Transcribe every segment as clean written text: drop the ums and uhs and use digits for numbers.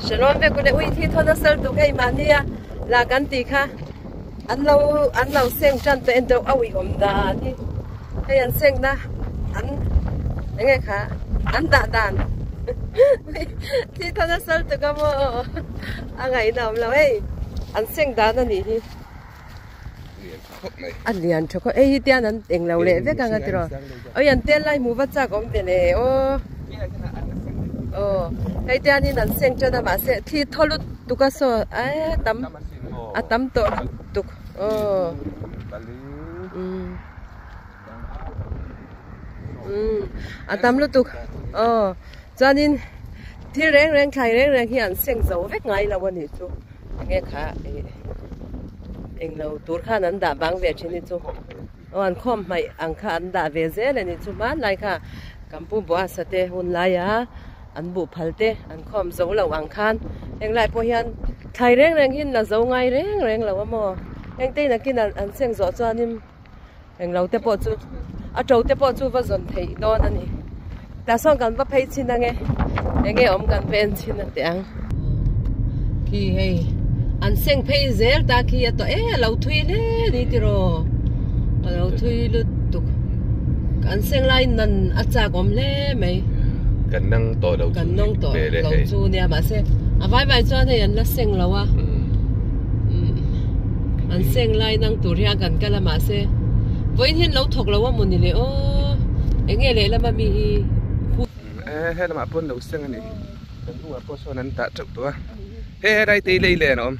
Shalom vek ule ui thi thawn a sal tuk hei mahni a la kan tih kha an lo an lo seng tan tawh en deuh a ui awm dan hi hei an seng na an enge kha an dah dan thi thawn a sal tuk a maw a ngaihna awm lo hei an seng dan a nih hi. A lian tha khawp hei hi tian an englo leh vek ang a tiraw oi an tel lai hmuh va chak awm ve le aw aw hei tianin an seng tan a mahse thli thaw lut tuk a saw a tam a tam tawh tuk aw umm umm a tam lutuk aw chuanin thil reng reng thlai reng reng hi an seng zo vek ngai lo a nih chu. Enge kha ih englo tur khan an dah bang ve thin hi chu aw an khawm hmaih ang kha an dah ve zel a ni chu hmanlai kha kan pu Boasa te hun laia an buh phal te an khawm zo lo ang khan henglai pawh hian thlai reng reng hi la zo ngai reng reng lo a maw heng te nakin an seng zawh chuanin englo te pawh chu a to te pawh chu va zawn theih dawn a ni tah sawn kan va phei chhin ange enge awm kan va en chhin a teh ang khi hei an seng phei zel ta khi a tawh e a lo thui hle a ni tiraw a lo thui lutuk an seng lai nan a chak awm hle mai kan nang tawh lo kan nang tawh lo chu nia mahse a vai vai chuan hei an la seng lo a. An seng lai nang tur hian kan kal a mahse vawiin hian lo thawk lo a maw ni le aw enge lehlam a mi hi E he lamah pawn lo seng a ni kan hnungah pawh sawn an tah teuh tawh a he helai te hi lei len a awm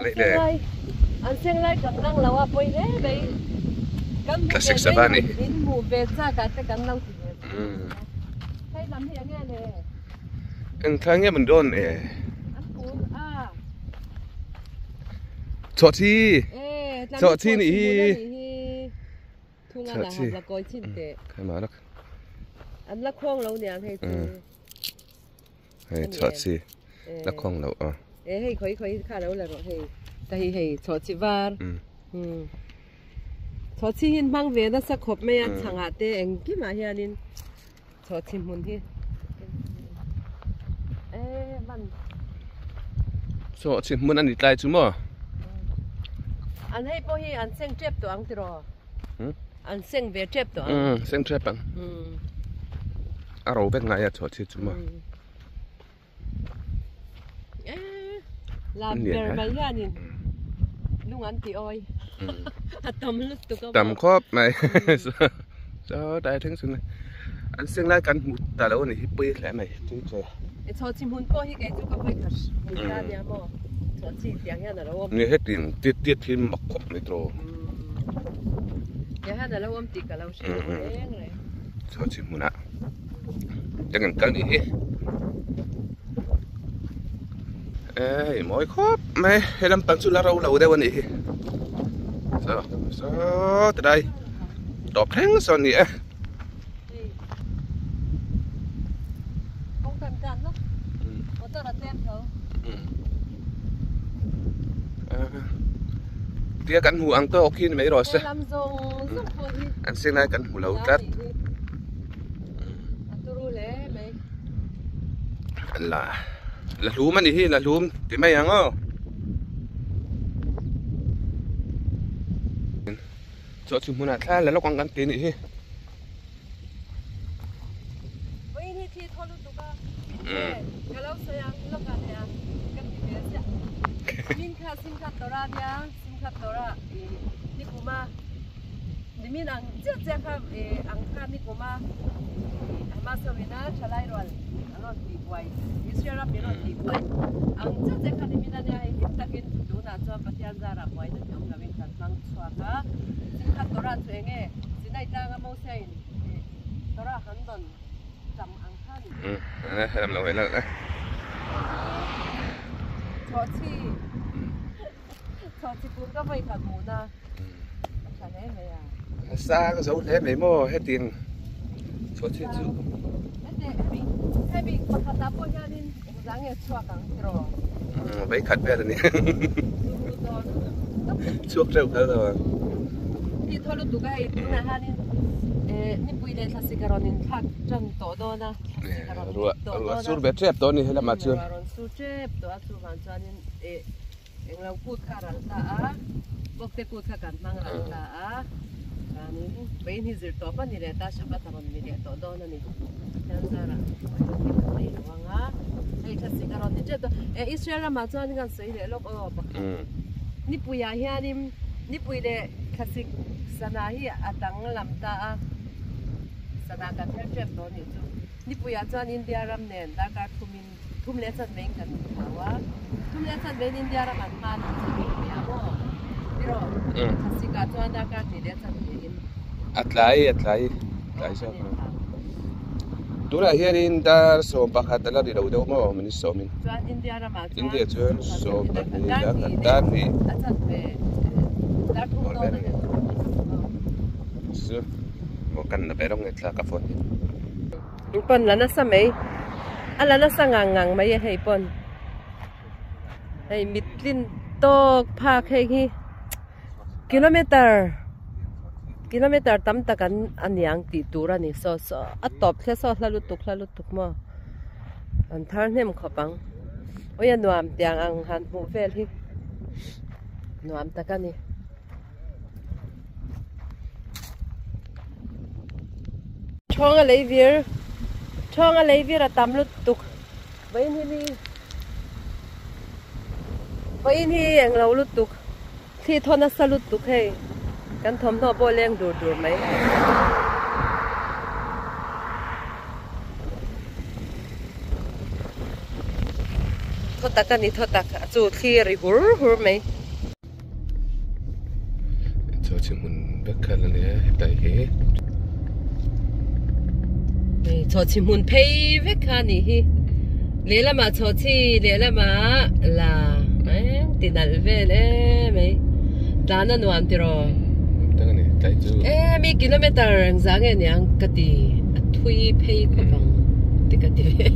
lei len an seng lai kan nang lo a pawi hle mai kan hmu ve mai in hmuh ve chak ah te kan lo ti ve hei lam hi enge le. Eng thlai nge mun dawn e? Chawhthi. Chawhthi nih hi. Chawhthi. Khai ma lak. An la khawng lo niang hei chu. Hei chawhthi. La khawng lo a. E hei khoi khoi kha lo la rawh hei. Ta hi hei chawhthi var. Chawhthi hin hmang ve nasa khawp mai a chhangah te engkimah hianin. Chawhthi hmun hi Chawhthi hmun a ni tlai chu maw? An hei pawh hi an seng tep tawh ang tiraw? An seng ve tep tawh ang. Umm seng tep ang. A ro vek ngai a chawhthi chu maw? Lam ber mai hianin lung an ti awi a tam lutuk a tam khawp mai so dai thleng chhun an seng lai kan hmu ta lo ani hi pui hle mai tui che e chho chi hmun pawh hi kei chu ka vawi khat hmu ta nia maw chho chi tiang hian a lo awm ni hetin tiat tiat hi mak khawp mai tawh tiang hian a lo awm tih ka lo hre reng reng chho chi hmunah Eng an kal nih hi ei mawi khawp mai he lampang chu la ro lo deuh a nih hi saw saw ti lai tawp thleng sawn a ni e. Tia kan hmu ang tawk hi ni mai rawh se an seng lai kan hmu lo tlat. La la hlum a nih hi la hlum ti mai ang aw chaw chu hmunah thla la lawk ang kan ti a nih hi Nimin ang chiah chiah kha ang kha ni kuma Hamas ho ina thalai rual an rawn tih buai Israel ram min rawn tih buai ang chiah chiah kha nimin ania hei hlim takin tunah chuan Pathian zarah buaina hi awm lovin kan hmang chhuak a Simchat Torah chu enge Sinai tlanga Mosea in Torah han dawn tam ang kha ni. Helam lo hei la. Chawhchi. Chawhchi kung ka vawi khat hmuhna a tha hle mai a. A sang zo hle mai maw hetiang chawhchi chu. Hete hemi hemi pakhat ah pawh hianin engzah nge chhuak ang tiraw? Vei khat vel a ni. Chhuak teuh kher lo ang. Tih thaw lutuk a hei tunah hianin e. Nipui leh thlasik a rawn inthlak tan tawh dawn a, thlasik a rawn Ruah tawh ruah dawn a. sur ve tep tawh a ni helamah chuan. Ruah rawn sur tep tawh a, chuvang chuanin eh englo kut kha a ral ta a, bawkte kut kha kan hmang ral ta a, chuanin vawiin hi zir tawp a ni leh ta, Shabbat a rawn ni leh tawh dawn a ni. Pathian zarah vawiin hi kan nei lo ang a, hei thlasik a rawn ni tep tawh. Eh Israel ramah chuan kan sawi leh lawk aw pakhat. Nipuiah hianin nipui leh thlasik sana hi a danglam ta a, sana kan her tep tawh a nih chu. Nipuiah chuan India ram nen darkar thumin thum leh chanvein kan inthau a, thum leh chanvein India ram an hman ang chu nipuiah maw tiraw? Thlasikah chuan darkar hnih leh chanvein. A tlai a tlai tlai zawk a. Tunah hianin dar 11 a la ri lo deuh maw min sawmin. Chuan India ramah chuan India chuan 12 dar hnih dar hnih a chanve dar thum dawn a ni. Chu maw kan la ber ang nge thla ka phone hi. In pawn la nasa mai a la nasa ngang ngang mai a hei pawn hei mittlin tawk phak hei hi kilometer kilometer tam tak an a niang tih tur a ni saw saw a tawp thla saw hla lutuk hla lutuk maw an thar hnem khawp ang awi a nuam tiang ang han hmuh vel hi nuam tak a ni. Thawng a lei vir thawng a lei vir a tam lutuk vawiin hi ni vawiin hi englo lutuk thli thaw nasa lutuk hei kan thawmhnaw pawh leng dur dur mai. Thaw tak a ni thaw tak a chu thli a ri hur hur mai. Chaw chi hmun vek khan a nia hetlai hi. Hei chaw chi hmun phei vek kha a nih hi. Lehlamah chaw chi lehlamah la eng ti nalh vel em mai. Tlan a nuam tiraw? Tak a ni tlai chu. E mi kilometer engzah nge niang ka ti a thui phei khawp ang ti ka ti ve.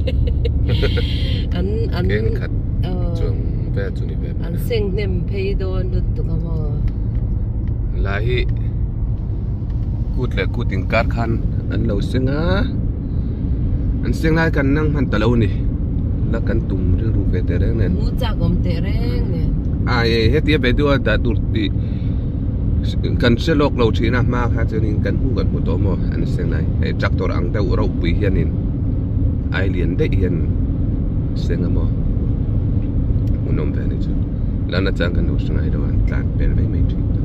An an Ken khat chuang vel chu ni ve. An seng hnem phei dawn lutuk a maw? Lai hi kut leh kut inkar khan an lo seng a, an seng lai kan nang hman ta lo a ni, la kan tum rilru ve teh reng nen. Mu chak awm teh reng nen. A e hetia ve deuh a dah tur tih kan hre lawk lo thin a hma kha chuanin kan hmu kan hmu tawh maw an seng lai hei tractor ang deuh ropui hianin ai lian daih hian seng a maw. Hmuhnawm ve ani chu lana chang kan lo hre ngai lo a an tlan pel mai mai thin ta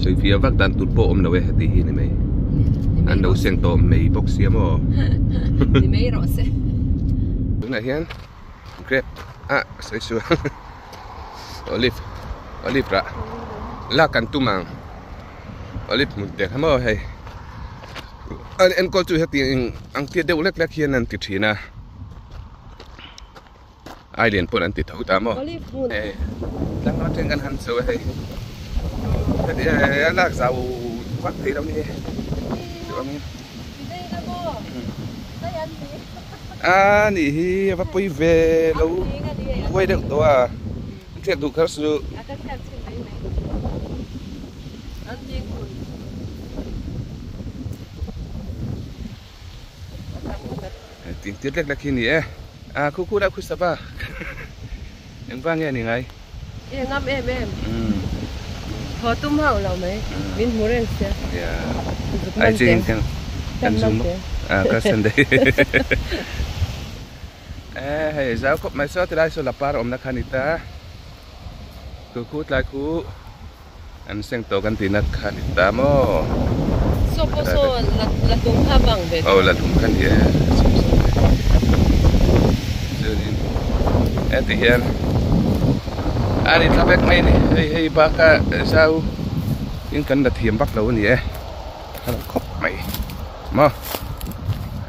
sawifiah vak dan tur pawh awm lo e heti hi ni mai an lo seng tawh mai bawk sia maw ni mai rawh se tunah hian grape ah sawi sual olive olive rah lak kan tum ang olive hmun te kha maw hei. An enkawl chu heti ang tia deuh lek lek hian an ti thin a ai lian pawn an ti tho ta maw hei tlangval atang kan han chho a hei heti a lak zau vak thei lo ni chuangin a nih hi a va pui ve lo huai deuh tawh a an thliak duh kher chu. Tin tir lek lek hi ni e a khu khu la khu sava eng vang nge a ni ngai e ngam em em thaw tum hauh lo mai min hmu reng sia ai ching kan kan zoom a ka sunday e hei zau khawp mai saw tilai saw lapar awmna kha ni ta khu khu tlai khu An seng tawh kan tihna kha ni ta maw? Saw pawh saw la tum kha bang ve Aw la tum kha ni e. Chuanin heti hian a ni thla vek mai a ni. Hei hei baka zau in kan la thiam vak lo a ni e. A lo khawp mai maw?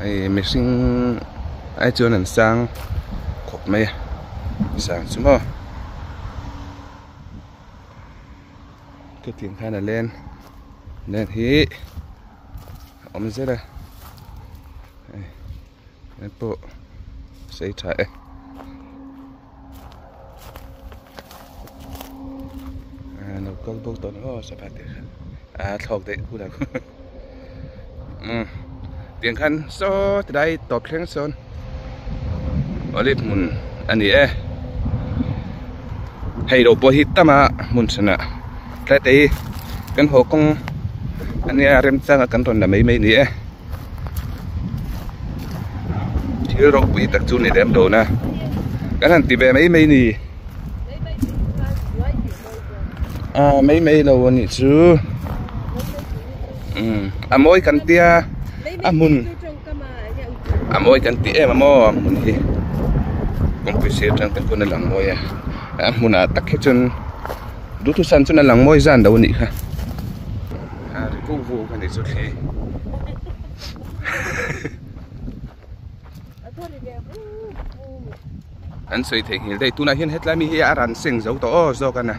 Hei mihring ai chuan an sang khawp mai a sang chu maw? Khitiang khan a len len hi a awm zel a hei hei pawh sei tha e a lo kal bawk dawn aw sava te kha. A thlawk daih khu lo umm tiang khan saw ti lai tawp thleng sawn olive hmun a ni e hei lo pawh hi tam a hmun hranah tlai te hi kan haw kawng a nia remchanga kan rawn la mai mai a ni e thil ropui tak chu ni lem lo na kan han ti ve mai mai a ni. A mai mai lo a nih chu umm a mawi kan tia a hmun a mawi kan ti em a maw a hmun hi kawngpui sir atang te pawn a lang mawi a a hmunah tak hi chuan duhthusam chuan a lang mawi zan lo a nih kha a ri vu vu kha nih chu thli. An sawi theih nghil daih tunah hian hetlai mi hi a ran seng zo tawh aw zawk a na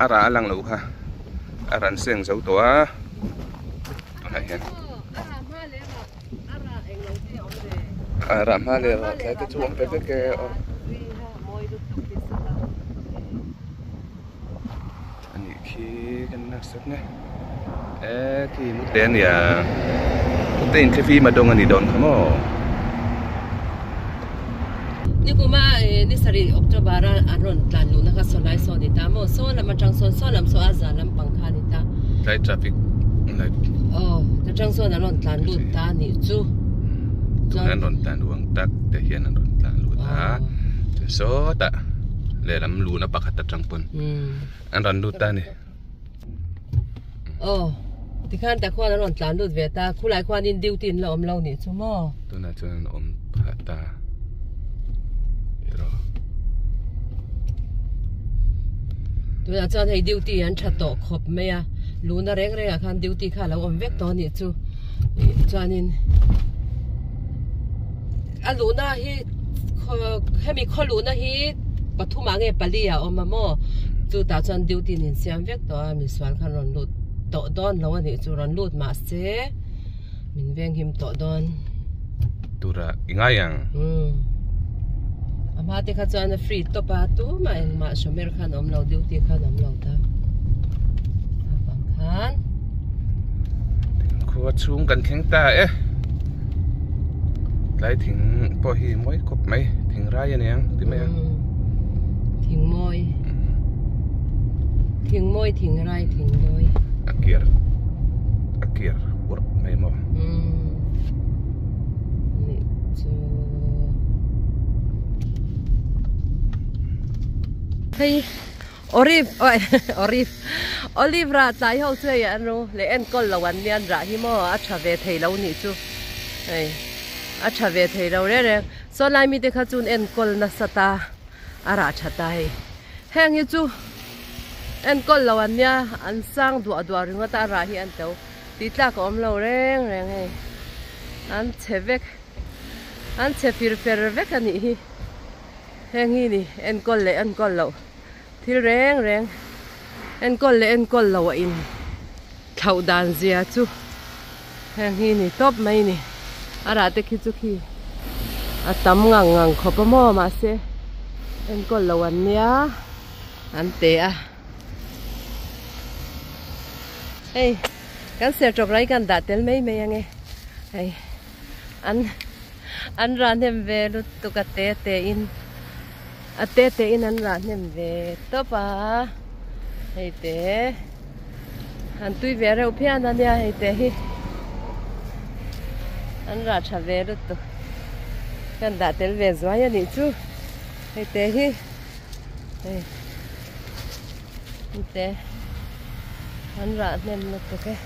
a rah a lang lo kha a ran seng zo tawh a tunah hian a rah hma leh rah tlai te chu awm ve vek e aw anih khi kan laksak na e khi mute a nia mute in thlifim a dawng a nih dawn kha maw. Nikuma ni sarih October a an rawn tlan luhna kha saw lai saw a ni ta maw saw lam atang sawn saw lam saw a zan lampang kha a ni ta. Tlai traffic light. Aw ta tang sawn an rawn tlan lut ta a nih chu. Tuna an rawn tlan luh ang tak te hian an rawn tlan lut a sawtah lehlam luhna pakhat atang pawn an rawn lut ta a ni. Aw tikhan tak khuan an rawn tlan lut ve ta khulai khuanin duty an la awm lo nih chu maw. Tunah chuan an awm phah ta tiraw. Tunah chuan hei duty an tha tawh khawp mai a luhna reng reng ah khan duty kha a lo awm vek tawh a nih chu chuanin a luhna hi hemi khaw luhna hi pathum ah nge pali ah a awm a maw chutah chuan duty an insiam vek tawh a misual khan rawn lut tawh dawn lo a nih chu rawn lut mahse min veng him tawh dawn tura i ngai ang umm a hma te kha chuan a free tawp a tumah engmah hrawmer khan awm lo duty khan awm lo ta avang khan khua chhung kan thleng ta e tlai thing pawh hi mawi khawp mai thing rai a niang ti mai a thing mawi thing mawi thing rai thing mawi a kiar a kiar urh mai maw nih chu hei Olive oi olive olive rah tlai ho chu hei an ru leh enkawl lo an nia an rah hi maw a tha ve thei lo nih chu hei a tha ve thei lo reng reng saw lai mite kha chuan enkawl nasa ta a rah tha ta hei heng hi chu enkawl lo an nia an sang duah duah ringawt a a rah hi an to tih tlak a awm lo reng reng hei an chhe vek an chhe fir fer vek a nih hi. Heng hi ni enkawl leh enkawl loh thil reng reng enkawl leh enkawl loh a in thlauh dan zia chu heng hi ni tawp mai ni a rah te khi chu khi a tam ngang ngang khawp a maw mahse enkawl loh an nia an te a hei kan sertawk rai kan dah tel mai mai ange hei an. An rah hnem ve lutuk a te te in a te te in an rah hnem ve tawp a hei te an tui ve reuh phian a nia hei te hi an rah tha ve lutuk kan dah tel ve zuai a nih chu hei te hi hei te an rah hnem lutuk e.